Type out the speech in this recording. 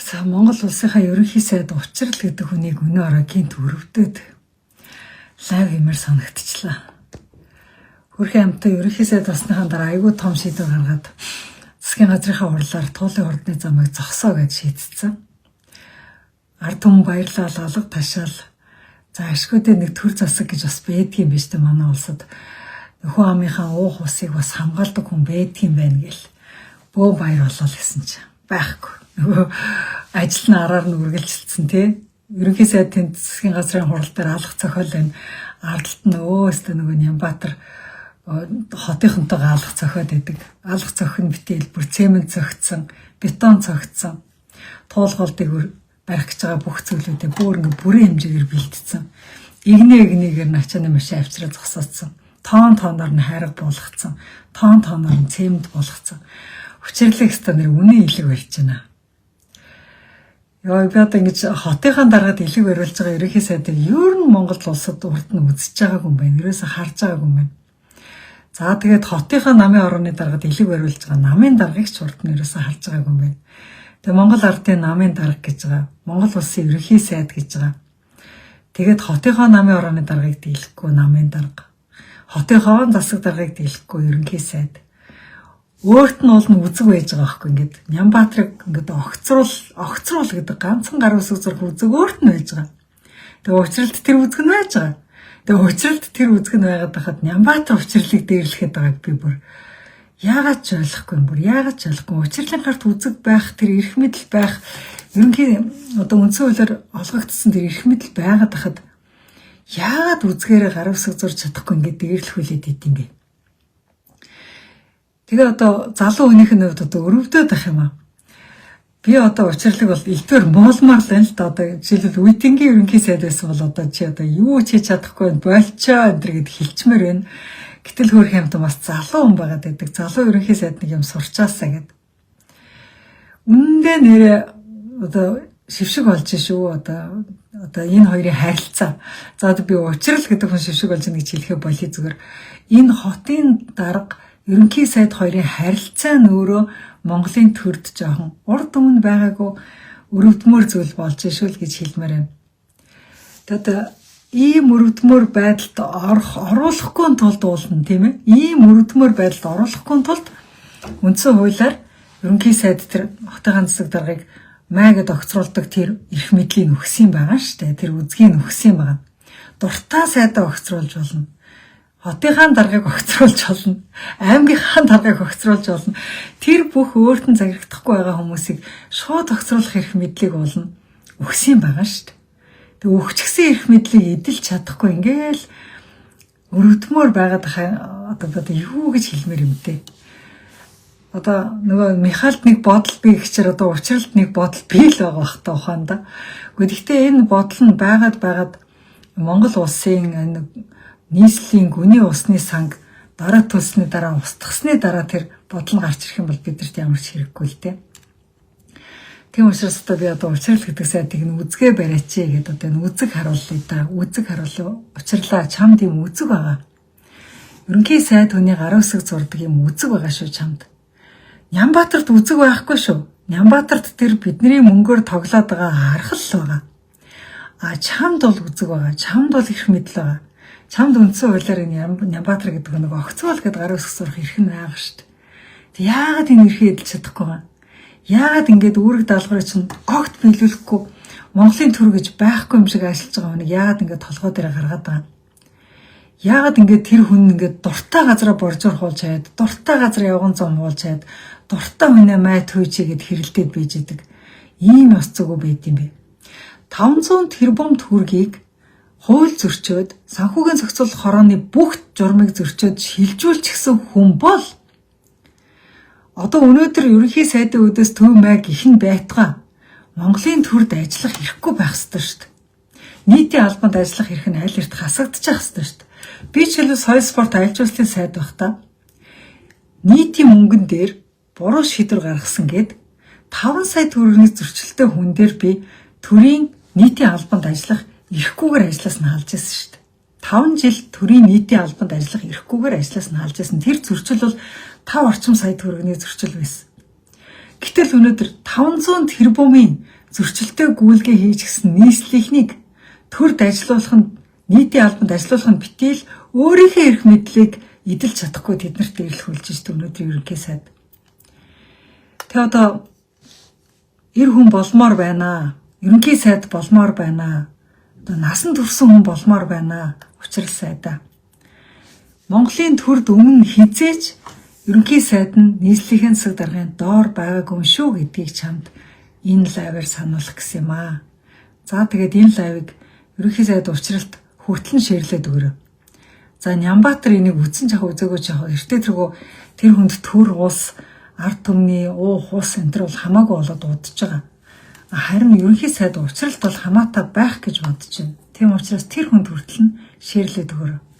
За, Монгол улсынхаа ерөнхий сайд Учрал гэдэг хүнийг өнөө орой гинт өрөвдөд live хиймээр санагдчихлаа. Хөрхийн амтан ерөнхий сайд болсныхаа дараа айгүй том шийдвэр гаргаад засгийн газрынхаа хурлаар туулын хурдны замыг зогсоо гэж шийдсэн. Ард түмэн баярлал, алга ташаал. За, ашгүйдээ нэг төр засаг гэж бас байдгийн биш үү манай улсад. Нөхөн амынхаа уух усыг бас хамгаалдаг хүн байдгийн байна гэл бөө баяр болол гэсэн чинь байхгүй. Нөгөө ажил нь араар нь үргэлжилсэн, тий. Ерөнхий сайд тэнд засгийн газрын хурал дээр алах цохиол байна. Ардалт нь өөстөө нөгөө Нямбатар хотынхонтойгоо алах цохиод байдаг. Алах цохь нь битэл бүр цемент цогцсон, бетон цогцсон. Туулгалдыг барих гэж байгаа бүх зүйлүүдээ бүр ингээ бүрэн хэмжээгээр бэлтцсэн. Игнэ игнэгээр начааны машин авчраа зогсоодсон. Тоон тооноор нь хайрга буулгацсан. Тоон тооноор нь цемент буулгацсан. Учирлыг өстө нэр үнэн илэг барьж байна. Йоо, би одоо ингэж хотынхаа даргад илэг бариулж байгаа ерөнхий сайдыг ер нь Монгол улсад урд нь үзэж байгаагүй юм байна. Ерөөсө харж байгаагүй юм байна. За, тэгээд хотынхаа намын орооны даргад илэг бариулж байгаа намын даргыг ч урд нь ерөөсө харж байгаагүй юм байна. Тэгээ Монгол ардын намын дарга гэж байгаа. Монгол улсын ерөнхий сайд гэж байгаа. Тэгээд хотынхоо намын орооны даргыг дийлэхгүй намын дарга. Хотынхоо засаг даргыг дийлэхгүй ерөнхий сайд. Өөрт нь уул нь үзэг байж байгаа байхгүй, ингээд Нямбатрыг ингээд огцруул огцруул гэдэг ганцхан гар үсэг зурх үзэг өөрт нь байж байгаа. Тэгээ учралд тэр үзэг нь байж байгаа. Тэгээ учралд тэр үзэг нь байгаад байхад Нямбатар учирлыг дээрлэхэд байгааг би бүр яагаад ч ойлгохгүй юм, бүр яагаад ч ойлгохгүй. Учирлын гарт үзэг байх, тэр эрх мэдэл байх, ерөнхий одоо үндсэн хуулиар олгогдсон тэр эрх мэдэл байгаад байхад яагаад үзгээрээ гар үсэг зурж чадахгүй ингээд дээрлэхүүлээд идэм бэ? Тэгээ одоо залуу хүнийх нь хувьд одоо өрөвдөд ах юм аа. Би одоо учирлыг бол элдвэр муулмаар л байна л да. Одоо жишээлбэл, Үтэнгийн ерөнхий сайд байсан бол одоо чи одоо юу ч хийж чадахгүй байна, болчоо энэ гэд хэлчмээр байна. Гэтэл хөөх юмтай бас залуу хүн байгаад байдаг. Залуу ерөнхий сайд нэг юм сурчаасаа гэд. Үнэндээ нэрээ одоо шившиг болж шүү, одоо энэ хоёрын харилцаа. За, одоо би учрал гэдэг хүн шившиг болж байгаа гэж хэлэхээ болий, зүгээр. Энэ хотын дарга, ерөнхий сайд хоёрын харилцаа нь өөрөө Монголын төрд жоохон урд өмнө байгаагүй өрөвдмөр зүйл болж шүү л гэж хэлмээр байна. Тэгээд ийм өрөвдмөр байдалд орох оруулахгүй тулд уулна, тийм ээ. Ийм өрөвдмөр байдалд оруулахгүй тулд үндсэн хуулиар ерөнхий сайд тэр хотын засаг даргыг маа гэд огцруулдаг тэр эрх мэдлийг өгсөн байгаа шүү дээ. Тэр үзгийг өгсөн байгаа. Дуртай сайдаа огцруулж болно. Хотынхаа даргаыг огцруулж болно. Аймгийнхаа даргаыг огцруулж болно. Тэр бүх өөрт нь заграгдахгүй байгаа хүмүүсийг шууд огцруулах эрх мэдлийг болно өгсөн байгаа шүү дээ. Тэг өгчгсөн эрх мэдлийг эдэлж чадахгүй ингээл өрөвдмөр байгаад одоо юу гэж хэлмээр юм те. Одоо нөгөө Михайлд нэг бодол бий гэчээр одоо учралд нэг бодол бий л байгаа бах та ухаанда. Гэхдээ энэ бодол нь байгаад байгаад Монгол улсын энэ нийслэлийн гүний усны санг дараа төлсний дараа, устгасны дараа тэр бодол нь гарч ирэх юм бол бидэрт ямар ч хэрэггүй л дээ. Тийм учраас одоо би одоо учрал гэдэг сайдыг нь үзгээ бариач гэдэг, одоо энэ үзэг харуулъя да. Үзэг харуулъя. Учрлаа, чамд юм үзэг байгаа. Ерөнхий сайд хүний гар үсэг зурдаг юм үзэг байгаа шүү чамд. Нямбатарт үзэг байхгүй шүү. Нямбатарт тэр бидний мөнгөөр тоглоод байгаа хархал л байгаа. А чамд бол үзэг байгаа. Чамд бол эрх мэдэл байгаа. Чамд үндсэн хуулиар энэ Нямбатар гэдэг нэг огцгоол гэдээ гар үсэг зурх эрх нь байгаа шүү дээ. Тэг яагаад энэ эрхээ эдэлж чадахгүй байгаа? Яагаад ингэж үүрэг даалгаврыг чинь огт биелүүлэхгүй, Монголын төр гэж байхгүй юм шиг ажиллаж байгаа хүнийг яагаад ингэж толгой дээр гаргаад байгаа юм? Яагаад ингэж тэр хүн ингээд дуртай газараа боржуур хуулж хаяад, дуртай газар явган зам хуулж хаяад, дуртай хүнээ май төөчээ гэд хэрэлдээд бийж идэг. Ийм ёс зүгүү байд юм бэ? 500 тэрбум төгрөгийг хууль зөрчөөд, санхүүгийн зохицуулах хорооны бүх журмыг зөрчөөд шилжүүлчихсэн хүн бол одоо өнөөдөр ерөнхий сайдын үүдээс төв май гэх нь байтугай Монголын төрд ажиллах эрхгүй байх ёстой шүү дээ. Нийтийн албанд ажиллах эрх нь аль эрт хасагдчих ёстой шүү дээ. Би жишээлбэл соёл спорт аялал жуулчлалын сайд байхдаа нийтийн мөнгөн дээр буруу шийдвэр гаргасан гээд 5 сая төгрөгийн зөрчилтэй хүн дээр би төрийн нийтийн албанд ажиллах эрхгүйгээр ажлаас нь халж ирсэн шүү дээ. 5 жил төрийн нийтийн албанд ажиллах эрхгүйгээр ажлаас нь халж ирсэн. Тэр зөрчил бол 5 орчим сая төгрөгийн зөрчил байсан. Гэтэл өнөөдөр 500 тэрбумын зөрчилтэй гүйлгээ хийж гисэн нийслэлийнхнийг төрд ажилуулах нь, нийтийн албанд ажилуулах нь битийл, өөрийнхөө эрх мэдлийг эдэлж чадахгүй тэднэрт эрэлхүүлж шít өнөөдрийн ерөнхий сайд. Тэгээ одоо эр хүн болмоор байна. Ерөнхий сайд болмоор байна. Одоо насан турсан хүн болмоор байна. Учрал сайдаа. Монголын төрд өмнө хэзээ ч ерөнхий сайд нь нийслэлийн засаг даргын доор байгаагүй юм шүү гэдгийг чамд энэ live аар сануулах гэсэн юм аа. За, тэгээд энэ live ыг ерөнхий сайд Учралт хүртэл нь share лээд өгөөрэй. За, Нямбатар энийг үзсэн ч яах, үзээгүй ч яах, эртээ тэргүү тэр хүнд төр улс, ард түмний уу хус энэ төр бол хамаагүй болоод удаж байгаа. Харин ерөнхий сайд Учралт бол хамаатай байх гэж бодож байна. Тийм учраас тэр хүнд хүртэл нь share лээд өгөөрэй.